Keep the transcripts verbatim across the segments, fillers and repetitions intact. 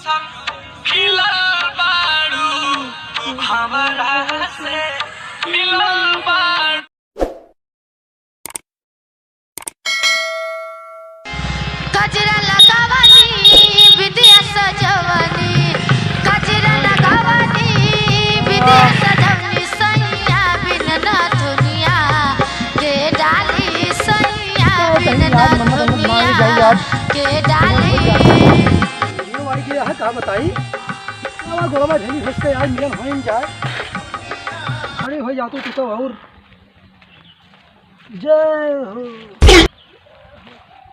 मिलल बाड़ू, तू हमरा से मिलल बाड़ू। गजरा लगावनी, बिंदिया सजवनी, गजरा लगावनी, बिंदिया सजवनी, सैया बिन नथुनिया के डाली, सैया बिन नथुनिया के डाली। ये वाली के यहाँ का बताई? अब गोड़वा झेली घिस के यार मिलन हो ही जाए। अरे हो जातो तू तो और जय हो।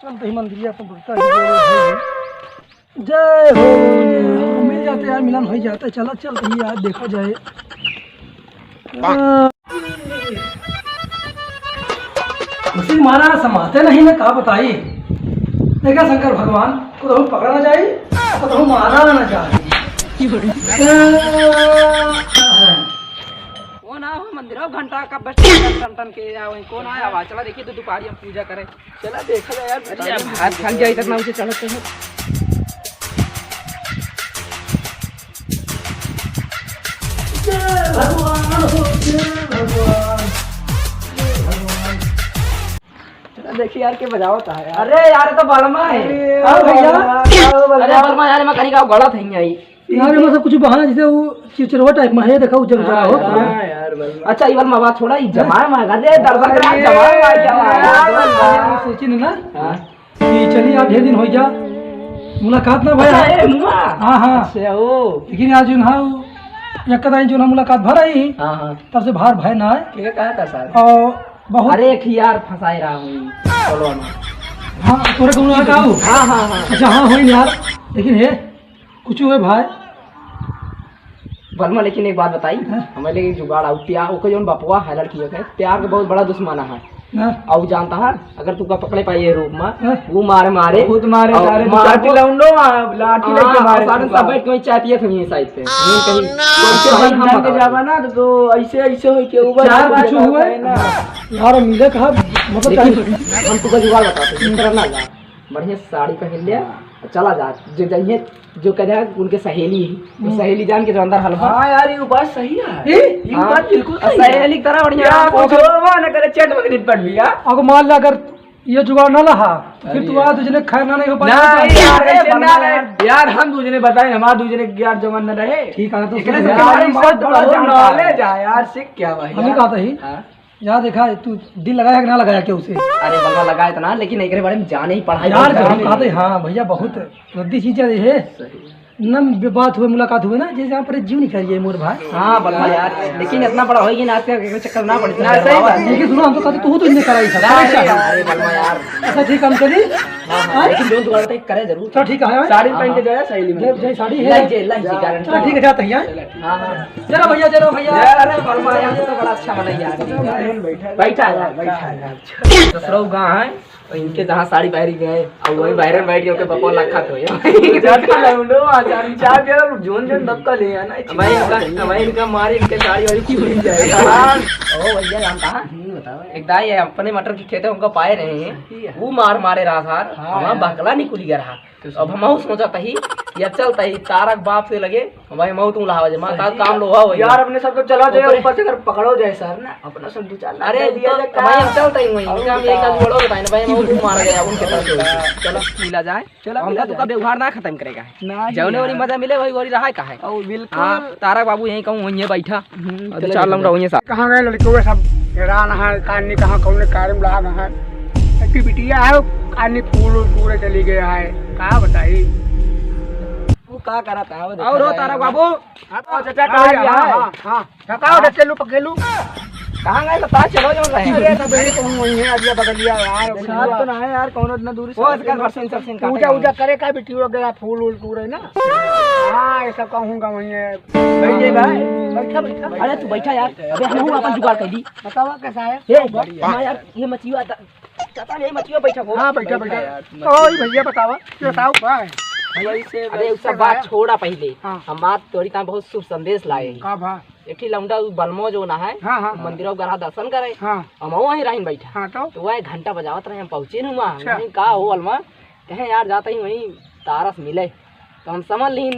चल तो ही मंदिरिया पर बसता है। जय हो, जय हो। मिल जाते यार, मिलन हो ही जाता है। चला, चल तो ही यार, देखा जाए। खुशी मारा समाते नहीं ना, का बताई। देखा शंकर भगवान, को तो पकड़ा ना जाए, को तो मारा ना जाए। कौन आया हो मंदिर? हो घंटा का बस टन टन के आया वहीं। कौन आया आवाज? चला देखिए तो दुपहरी हम पूजा करें। चला देखा जाए यार। अरे यार, भात खा जाए इतना उसे चढ़ते हैं। जय भगवान हो, जय भगवान, जय भगवान। चला देखिए यार, के बजावत है यार। अरे यार, तो बलमा है। अरे आओ भैया। बलमा, आओ बलमा। अरे बलमा यार, मैं कहीं का गलत है आई। यार, एमा सब कुछ बहाना, जैसे वो चिरचिरवा टाइप में है, देखा, उजर उजर हाँ, हो। हाँ यार, बस। अच्छा, ई वाला बात छोड़ा, ई जमाए में, अरे, दर्शक राज जमाए में, जमाए में। यार, सोची ना, हाँ। कि चली, आज ढेर दिन हो गया, मुलाकात ना भया। अच्छा, ए, मुआ। हाँ, हाँ। अच्छा, ओ। लेकिन आज जो ना, वो एक कदाई जो ना मुलाकात भर आई, हाँ, हाँ। तब से बाहर भय ना आए। के कहा था सर? और बहुत अरे, एक ही यार फंसाए रहा हूँ, बोलो ना। हाँ, तोरे को मुलाकात हो? हाँ, हाँ, हाँ। अच्छा, हाँ, हो यार, लेकिन हे, कुछ हुए भाई? बलमा, लेकिन एक बात बताई, हाँ? हमें लेकिन जुगाड़ आउ, प्यार, ओकर जौन बपवा है लड़किया के, प्यार के बहुत बड़ा दुश्मन है। हाँ? आउ जानता है, अगर तू का पकड़े पाई ये रूप में, हाँ? वो मारे मारे, खुद मारे और सारे, मार लाठी को लौंडो, आ, लाठी हाँ, लेके मारे सारे तू सब का। बैठ के वहीं चाय पिए थे वहीं साइड पे। वहीं कहीं, वहीं हम जान के बताओ। जावा ना तो, तो ऐसे, ऐसे हो के ऊपर चार ऊपर कुछ हुए? है ना। यार मिले कहा, मतलब लेकिन हम तू का जुगाड़ बताते हैं, हम्म। करना जा। बढ़िया साड़ी पहन ले, हाँ। चला जा। जो जइहे, जो कह दे उनके सहेली ही, तो हम्म। सहेली जान के जो अंदर हलवा। हाँ यार, ये बात सही है। ए? ये हाँ। बात बिल्कुल और सही है। सहेली की तरह बढ़िया या फोटो। कुछ होवा ना करे, चट पकड़ी पड़ भी यार। अगर मान ला, अगर ये जुगाड़ ना लहा, तो फिर अरे तू यार। आज तुझने खैर ना नहीं हो पाया। ना यार, अरे ऐसे ना बंदा रे। यार। यार, हम दूजने बताए, हमारा दूजने यार जवान न रहे। ठीक है, तो एकरे सुन से यार, हमारे ये मत बहुत बड़ा knowledge है यार, सीख क्या भाई हमें यार? कहा था ही? हाँ। यार देखा, तू दिल लगाया कि ना लगाया क्या उसे? अरे बलवा लगाया तो ना, लेकिन एकरे बारे में जाने ही पढ़ाई यार, बहुत जब हम जाने। कहते, हाँ भैया, बहुत रद्दी चीज है ये। सही। नम बात हुए, मुलाकात हुए ना, जैसे यहाँ पर जीव निकल जाए मोर भाई। हाँ बलवा यार, लेकिन इतना बड़ा होएगी ना, आज का एकरे चक्कर ना पड़े। ना, सही बात। लेकिन सुनो, हम तो कहते तू तो इन्हें कराई था। ना, परेशान। अरे, अरे बलवा यार। अच्छा ठीक, हम चली। हाँ, हाँ, हाँ? लेकिन जो जुगाड़ तक करे जरूर। चल ठीक है, हाँ? साड़ी पहन के जाए, सहेली में। जय, जय साड़ी है। लाई जे, लाई जे, गारंटी। चल ठीक है, जाते हैं, हाँ? हाँ, हाँ। जरा भैया, जरा भैया। जय, अरे बलवा, यहाँ तो बड़ा अच्छा बना यार। बैठा यार, बैठा यार। दूसरा गाँव है, इनके जहाँ साड़ी पहरी गए, अब वही बाहर में बैठ के ओके बपौर लखत होए। जाते लौंडो, आचारी चाप यार, जोन जोन दबका ले आना। भाई, इनका, भाई, इनका मारे, इनके साड़ी वाड़ी खुल ही जाए। हाँ। ओ भैया, जानता है? हम्म, बताओ। एक दाई है, अपने मटर की खेते उनका पाए रहे हैं। सही है। वो मार मारे रहा था, हाँ हमारा यार। बकला निकल गया रहा। तो अब हम सोचा था ही, या चलता ही तारक बाप से लगे, भाई, मऊ तू लावा जे, माता सही काम है। लोहा हो यार, गया। अपने सबको चला जाए, ऊपर ऊपर से अगर पकड़ो जाए सर ना, अपना सब दो चार लाख अरे, दे दिया तो जाए, भाई, का? हम चलता ही वहीं, और इनका हम बता। एक आदमी बड़ो बताए ना, भाई, मऊ तू मार गया, उनके पास चलो, मिला जाए। चलो, हम मिला तो जाए। कभी व्यवहार ना खत्म करेगा। ना, जौने ना। ओरी मजा मिले, वही ओरी रहा का है। ओ, बिल्कुल। हाँ, तारक बाबू यहीं कहूँ, वहीं बैठा। हम्म, और दो चलो, चार चलो। लौंडा वहीं साथ। कहाँ गए लड़के? वे सब हैरान हैं, कानी कहाँ, कौन कार्य में लगा हैं। एक बिटिया है, वो कानी फूल उल पूरे चली गया है, का बताई? वो का करत है, वो देखा और हो जाए। तारक बाबू? हाँ, हाँ, चाचा, हाँ, कहाँ गया हाँ, है? हाँ, हाँ। थकाओ, हाँ। ढकेलू, पकेलू। कहाँ गए तो तार चलो जो रहे। अरे, तो भाई, तुम वहीं है, अगला बगलिया यार, साथ तो ना है यार, कौनो इतना दूरी से। वो इसका घर से, इनसे, इनसे पूजा काटे वूजा हैं। करे का, बिटिया गया, फूल उल पूरे ना। हाँ, ऐसा कहूँगा वहीं है। बैठ जाए भाई। बैठा, बैठा, बैठा। अरे तू बैठा यार। अबे हम लोग अपन जुगाड़ कर दी। बतावा कैसा है? ए, हाँ यार, ये मछलियों आता। चाचा, ये मछलियों बैठा हो। हाँ, बैठा, बैठा बैठा। यार, तो वही भैया बतावा, ये बताओ, का है? भाई, वही से अरे, उसका बात छोड़ा पहले। हाँ। हम बात तोरी तान बहुत शुभ संदेश लाए। का बा? एक ठी लौंडा उ बलमो जो ना है, हाँ, हाँ। मंदिरों गरा दर्शन करे। हाँ। हम वहीं रहीन बैठा। हाँ, तो? तो वह घंटा बजावत रहे, हम पहुँचे नहीं वहाँ। अच्छा। नहीं, का हो बलमा? कहे यार, जाता ही वहीं तारस मिले। तो हम समझ लीन।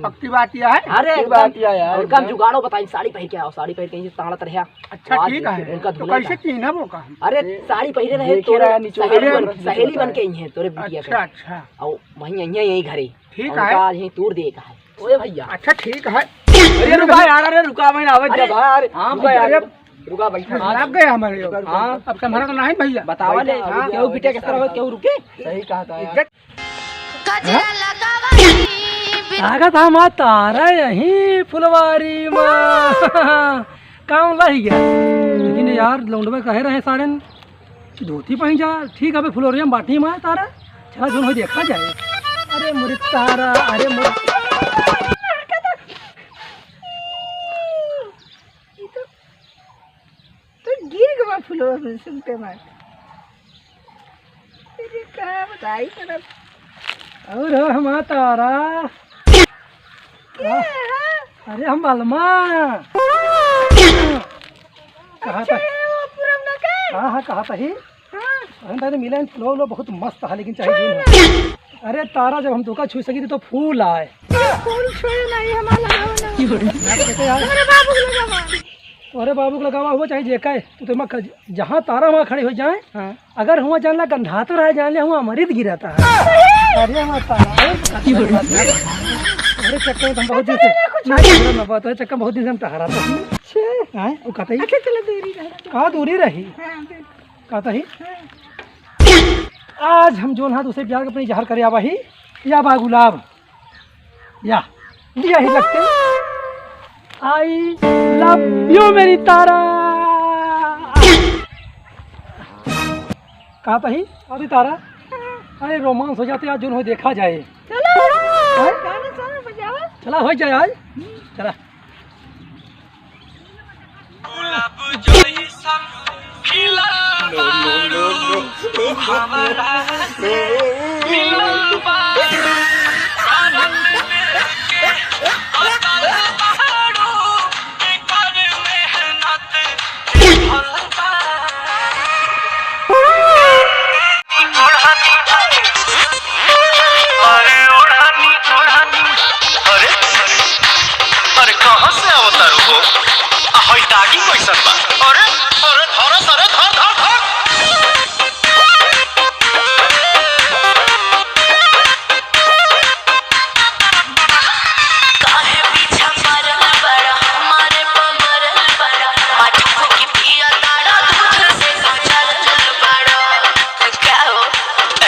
पक्की बात यह है। अरे, पक्की एकदम। बात यह है, उनका हम एकदम। जुगाड़ो बताई, साड़ी पहिर के आओ, साड़ी पहिर के यहीं ताड़त रह्या। अच्छा, ठीक है। उनका तो धुलाई कैसे का। चिन्हब ओका हम? अरे, साड़ी पहिरे रहे देखे तो रहा निचोड़ सहेली बन, सहेली बन के आई हैं तोरे बिटिया के। अच्छा, अच्छा। और वहीं आई हैं यहीं घरे। ठीक है। उनका आज यहीं तूर दे का है। ओए भैया। अच्छा, ठीक है। अरे रुका यार, अरे रुका, मैं आवत अरे, जा बाहर। हाँ रुका भैया, यार। अरे, रुका बैठा। लाग गया हमारे लोग। हाँ। अब संभाला तो नहीं भैया। बतावा ले, हाँ। केहू बिटिया के तरह हो, केहू रुके। सही कहा था यार। इज्जत। गजरा लगावा नी बिन- लागत हम तारा यहीं फुलवारी मा। काम लही गया। लेकिन यार, लौंडवा कहे रहे सारेन, धोती पहिन जा, ठीक है, फुलौरिया में बाटी में तारा, चला जोन हो देखा जाए। अरे मोरे तारा, अरे मोरे। ई तो, तो गिर गवा फुलवा में सुनते मार। अरे का बताई तरफ। और हो हमार तारा। के हाँ? है? अरे हम बलमा। कहा अच्छा, था? ये वो पुरम ना के? हाँ, हाँ, कहा था ही। हाँ। अरे तारे मिला इन फ्लो, फ्लो बहुत मस्त है, लेकिन चाहे जो ना। अरे तारा, जब हम धोखा छू सकी थी तो फूल आए। ये फूल छुए नहीं, हमारा लगावा ना। कैसे यार? अरे बाबू लगावा। अरे बाबू को लगावा हुआ चाहे जे का है, तो तुम क-, जहाँ तारा वहाँ खड़ी हो जाए। हाँ। अगर हुआ जान ला गंधातो रहे, जान ले हुआ अमृत गिरता है। अरे हमार तारा, अरे चक्कर में हम बहुत दिन से, ना, ना, ना, बहुत चक्कर में बहुत दिन से हम टहरा था। अच्छा। हाँ, वो कहता ही। अच्छा, चलो दूरी रहो। कहाँ दूरी रही? हाँ, फिर। कहता ही। हाँ। आज हम जोन हाथ उसे प्यार के अपने इजहार करे आवा ही, या बा गुलाब। या, दिया ही लगते। I love you मेरी तारा। कहा था ही? अरे तारा, अरे रोमांस हो जाते आज, जोन हो देखा जाए। चलो। हाँ? गाना सारा बजाओ। चला हो जाए आज। चला। गुलाब जइसन खिला बारू, हमरा से मिलल बारू, आनंद लेके अटल बारू, एकर मेहनत विफल बा। अरे ओढ़नी, ओढ़नी, अरे, अरे कहाँ से आवता रू हो? आ हई दागी कैसन बा? अरे, अरे धर, अरे धर, धर, धर। काहे पीछा पड़ल बड़ा, हमारे पर मरल बड़ा, माटी फूकी पिया तारा, दूध से सजल बड़ा। क्या हो?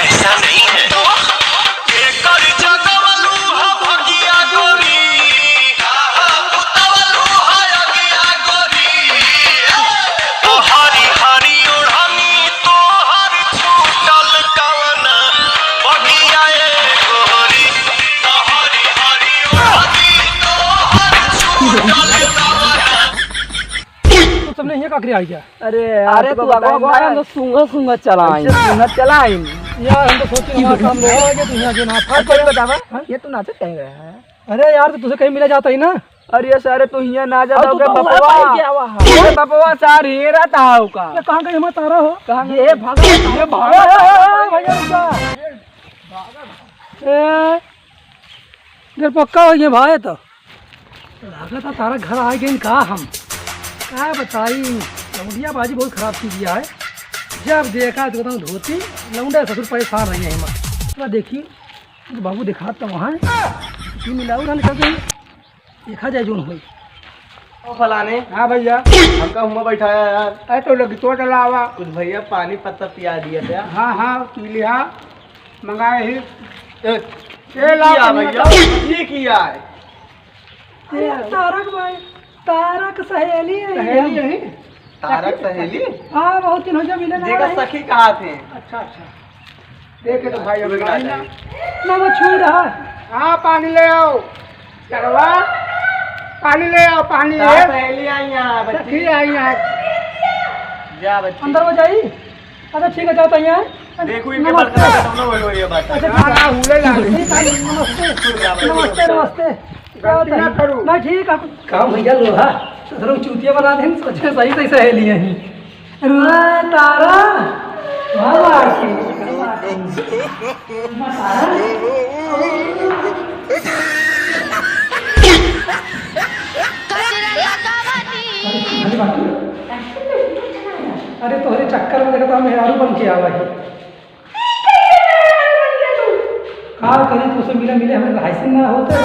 ऐसा नहीं है। तो? एकर जगवलू ह भगिया गोरी, उतवलू ह अगिया गोरी। तोहरी हरी ओढ़नी, तोहर छूटल कवन बगिया ए गोरी। तोहरी हरी ओढ़नी, तोहर छूटल कवन। तू सबने हियाँ का करे आई क्या? अरे यार, अरे तू अगवा अगवा हम तो सूंघा सूंघा चला आई। अच्छा, सूंघा चला आई। यार हम तो सोचे हमारा काम लोग आ गया, तू यहाँ जो ना अब कोई बतावा, हाँ? ये तू नाचत कहीं गया है? अरे यार, तो तुझे कहीं मिला जाता ही ना। अरे सारे तू हियाँ ना जाता, और तू ओके तो वहाँ बपवा। पाई गया हुआ है। अरे बपवा सार ही रहता है का? ये कहाँ गई हमारा तारा हो? कहाँ ये गई? भागा, ये भागा। ए, भैया रुक जा। ए, इधर पक्का हो गया भाई तो। लागत है तारा घर आ गइन का हम। का बताई, लौंडिया बाजी बहुत खराब चीज है। जब देखा तो एकदम धोती, लौंडा ससुर परेशान रही है। थोड़ा देखी, तो बाबू दिखात तो वहाँ है। जी मिलाऊ ना निकल के। देखा जाए जोन होई। ओ फलाने। हाँ भैया। हमका हुआं बैठाया यार। अरे तो लगी तो चलावा। कुछ भैया पानी पत्ता पिया दिया था। हाँ, हाँ, पी लिया। मंगाए ही। ए, ए, ये ला किया पानी भैया? बताओ। ये किया है? ए, तारक भाई, तारक सहेली है सहेली ये। है? तारक सहेली? हाँ, बहुत दिन हो गया मिले ना जेका रहे। सखी कहा थे। अच्छा, अच्छा। देखे तो भाई, अभी ना, ना, वो छुई रहा। हाँ, पानी ले आओ। चलवा, पानी ले आओ, पानी का है। सहेली आई यहाँ, बच्ची? सखी आई यहाँ। जा बच्ची। अंदर हो जाई। अच्छा, ठीक है, जाता यहाँ। देखो, इनके नमस्ते। बात करते, तुम लोग वही, वही बात। अच्छा, हाँ, ठीक है। हाँ, हुले ला। ठीक है, नमस्ते। खुश रहो, नमस्ते, खुश रहो। नमस्ते। गलती ना करू। ना, ठीक है। का भैया लोहा, ससुर चूतिया बना देन, सोचे सही, सही सहेली है। रुआ तारा, वाह, वाह, वाह, तारा। अरे, तोहरे चक्कर में देखा तो हम मेहरारू बन के आवा ही। का करी, तुझसे मिले मिले हमें लाइसेंस ना होता है।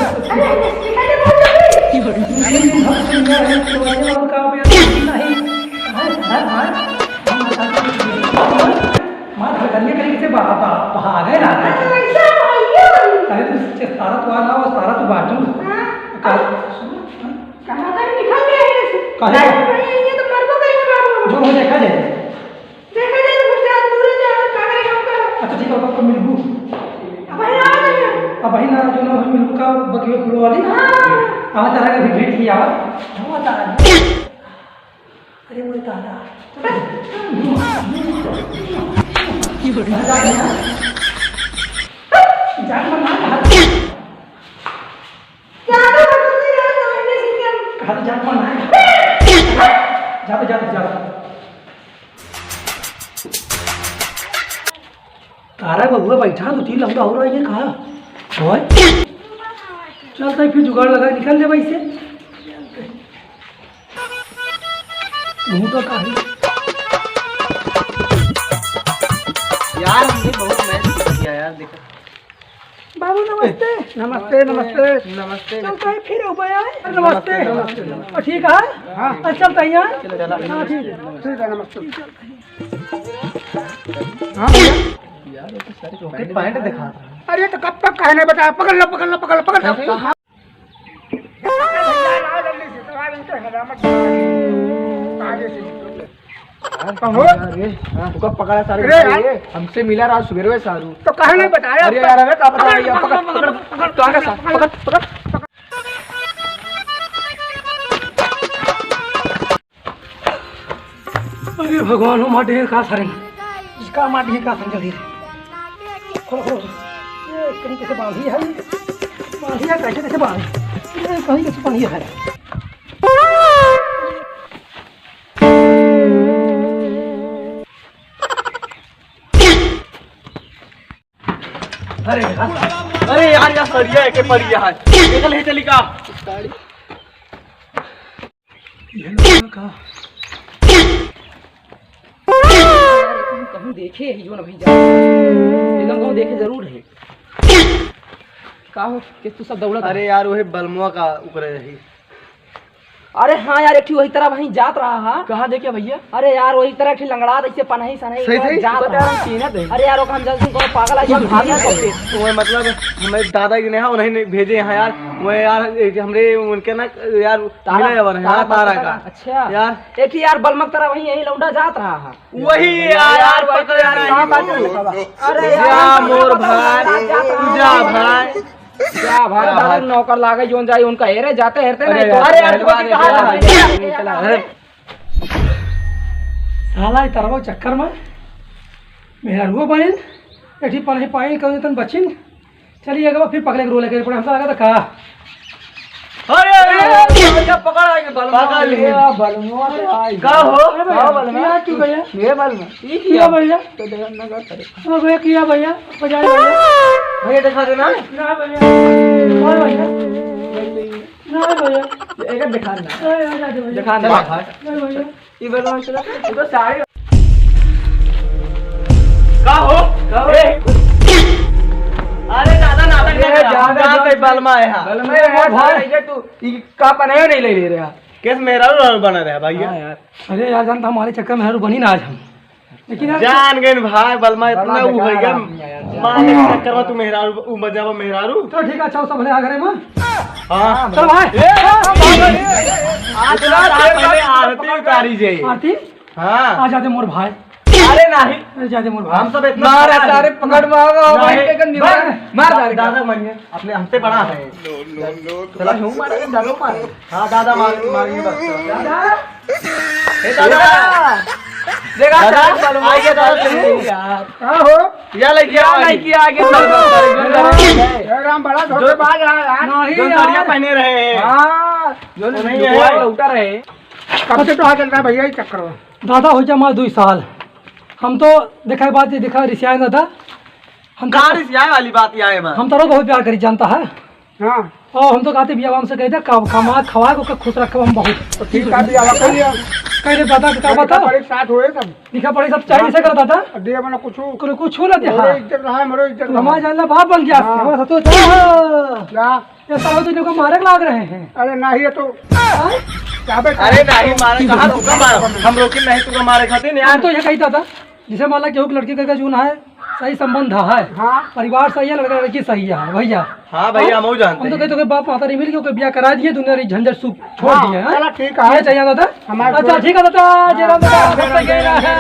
मार हरकतिया करी से बहा-, बहा-, बहावे ना। अरे, तू चेस्तारा तो आना, वो सारा तो बाटू। हाँ। का? कहाँ का निकल गया है? काहे? लाइट नहीं है, ये तो मरबो करेगा बाबू। जो हो देखा जाए। देखा जाए तो कुछ जान दूर है, जान का करे हम का। अच्छा, ठीक है, अब आपको मिलबू। अब भाई आ गए। अब भाई ना, जो ना, मिलबू का बगियो फूल वाली। हाँ। आवा तारा के भी भेंट लिया। आवा तारा। अरे, वो तारा। जान मना। कहा तो जान मना। जा, जा, जा। तारा बबुआ बैठा, दो तीन लौंडा हो रहा है, ये कहा? ओए। चल, तो फिर जुगाड़ लगा, निकल ले भाई से। मुंह तो काहे? यार, हमने बहुत मेहनत किया यार, देखो। बाबू, नमस्ते। नमस्ते, नमस्ते। नमस्ते। चल, तो फिर हो गया है। नमस्ते। नमस्ते, नमस्ते। और ठीक है? हाँ। अच्छा, चलता ही है? चलो, चलो। हाँ, ठीक है। ठीक है, नमस्ते। हाँ भैया। यार, ये तो सारे पैंट दिखा रहा है। अरे, तो कब तक कहने बताया? पकड़ लो, पकड़ लो, पकड़ लो, पकड़ लो। हाँ। आगे से। कहो। अरे, हाँ, तुका पकड़ा सारे अरे यार। ये हमसे मिला रहा सुबेरवे सारू। तो काहे नहीं बताया? अरे यार, अबे का पता अरे, यार, पकड़, पकड़, पकड़, पकड़, पकड़, पकड़, पकड़। अरे भगवान, वो मार दिए का सारे? इसका मार दिए का सारे जल्दी? खोलो, खोलो, खोलो। ये कहीं कैसे बांधी है? बांधी है, कैसे, कैसे बांधी? ये कहीं कैसे बांधी है? अरे यार, अरे यार, यार, सरिया एके पड़ी है। निकल ही चली का? ये लोग का? कहूँ देखे ही जो न भाई जा। एकदम कहूँ देखे जरूर है। का हो, कि तू सब दौड़त अरे है? यार, वही बलमुआ का उकरे रही। अरे हाँ यार, एक ठी वही तरह वहीं जात रहा हा। कहाँ देखे भैया? अरे यार, वही तरह एक ठी लंगड़ा ऐसे पनही सनही सही, सही। जात रहा। अरे यार, ओका हम जल्दी कोनो पागल आ गया, भाग ना करते। तो वही मतलब, हमें दादा के नेहा उन्हें ने भेजे यहाँ यार। वही यार, एक हमरे उनके ना यार, तारा, मिले यार, तारा, हाँ, तारा तारा का। अच्छा। यार। एक ठी यार, बलमक तरह वहीं यही लौंडा जात रहा हा। वही यार, यार, पकड़ यार, नहीं। कहाँ बात है? अरे या यार, मोर भाई, जा भाई। क्या भाई, क्या दादा भाई? नौकर लागे जोन जाई उनका हेरे जाते हेरते अरे नहीं तो। यार, अरे यार, पहलवान तू कहाँ है, रहा? पहलवान है। अरे। साला ई तरवा चक्कर में मेहरारुओ बनिन, एठी पनही पाइन कौन तन बचिन। चलिए, एक बार फिर पकड़े के रोले के पड़े, हमका लगा था का? अरे, अरे, अरे, अरे, भैया, पकड़ आ गए, बलमा। पकड़ लिए। ये बलमा से आई। का हो? अरे भैया, का बलमा? क्या तू भैया? ये बलमा। ये क्या क्या? भैया? तो देखो ना, का करे। हाँ भैया, किया भैया, बजाए भैया। भैया, दिखा देना। ना भैया। और भैया। ना भैया। ये एक दिखा देना। अरे, आ जाते भैया। दिखा देना। चला भाई। नहीं भैया। ये बलमा चला, ये तो सारे। का हो? का हो? ए! अरे दादा, नाटक ना ए, करा। जान दे, जान दे। बलमा है, हाँ। बलमा है, अरे यार, भाई। सारे ये तू, ये का पनायो नहीं ले, ले रहा। कैसे मेहरारू बना रहा भैया? हाँ यार। अरे यार, जानता हमारे चक्कर में मेहरारू बनी ना आज हम। लेकिन यार जान गए भाई, बलमा इतना बड़ा ऊ हो बेकार गया। आदमी है यार। मारे के चक्कर में तू मेहरारू, ऊ बजावा मेहरारू। तो ठीक है, अच्छा, सब भले आ घरे में। हाँ। चल भाई। ए, आज इतना ना देर पहले आरती उतारी जाए। आरती? हाँ। आ जाते मोर भाई। अरे नहीं। अरे जाते मोर भाई। हम सब इतना मार सारे पकड़ मारो, नहीं। भाई के निभाए। मार सारे दादा मानिए, अपने हमसे बड़ा है। चला हूँ मारे, दादा मार। हाँ, दादा मार, मारेंगे बस। दादा। ए, दादा। देखा दादा, सारे बलमा आ गया दादा, के यार। हाँ हो। या लड़की या आ गई। लड़की आ गई। जय राम, बड़ा धोखेबाज है यार। नहीं जो यार। साड़ियाँ पहने रहे हैं। हाँ, जो वो नहीं लुटवा है। लौटा रहे। कब से तो आ चल रहा है भैया ये चक्कर में? दादा हो जा मार दुई साल। हम तो देखा बात ये देखा रिसिया दादा। हम तो का रिसिया वाली बात ये है मार? हम तो बहुत प्यार करी जानता है। हाँ। और हम तो कहते बियाह हमसे कहते, कब कमा खवा को खुश रखब हम बहुत। तो ठीक है, बियाह कर लिया। कह दे दादा, का लिखा बताओ? पढ़ी साथ हुए सब। लिखा पढ़ी सब चाहिए से कर दादा। और दिए मना कुछ। कुछ, कुछ ना दे, हमरो हाँ। इज्जत रहा, हमरो इज्जत तू रहा। हमारा जानना बाप बन गया, हाँ। हमारा सतो था। क्या? ये साला तो इनको मारे लाग रहे हैं। अरे नहीं, ये तो हाँ? क्या बे? अरे नहीं, मारे कहाँ, तुका मारे? हम रोके नहीं, तुका मारे खातिर नहीं हम यार। तो ये कही दादा, जैसे मान ला केहू के लड़की का जौन है, सही संबंध है, हाँ। परिवार सही है, लड़का लड़की सही है भैया। हाँ भैया, हाँ? हम हूँ जानते हम तो हैं। कहते हैं, बाप माता नहीं मिल के ओके बियाह करा दिए, दुनिया री झंझट सुख छोड़ हाँ, दिए, हाँ? चला ठीक है। ये चाहिए दादा? हमारे अच्छा, छोड़ ठीक है दादा, जय राम दादा, जय राम, जय राम, जय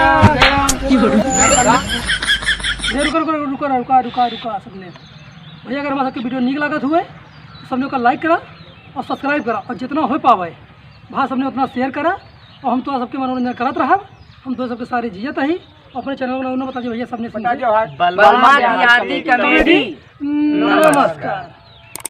राम। ये रुका, रुका, रुका, रुका, रुका, रुका, सबने। भैया, अगर हमारा सबके video नीक लागत हुए, तो सबने ओका like करा और subscribe करा, और जितना हो पावे, भा सबने उतना share करा, और हम तो सबके मनोरंजन करत रहब। हम तो सबके सारे जियत ही, अपने channel वाला उन्हें बता दीजिए भैया, सबने बता दीजिए। बलमा देहाती comedy। नमस्कार।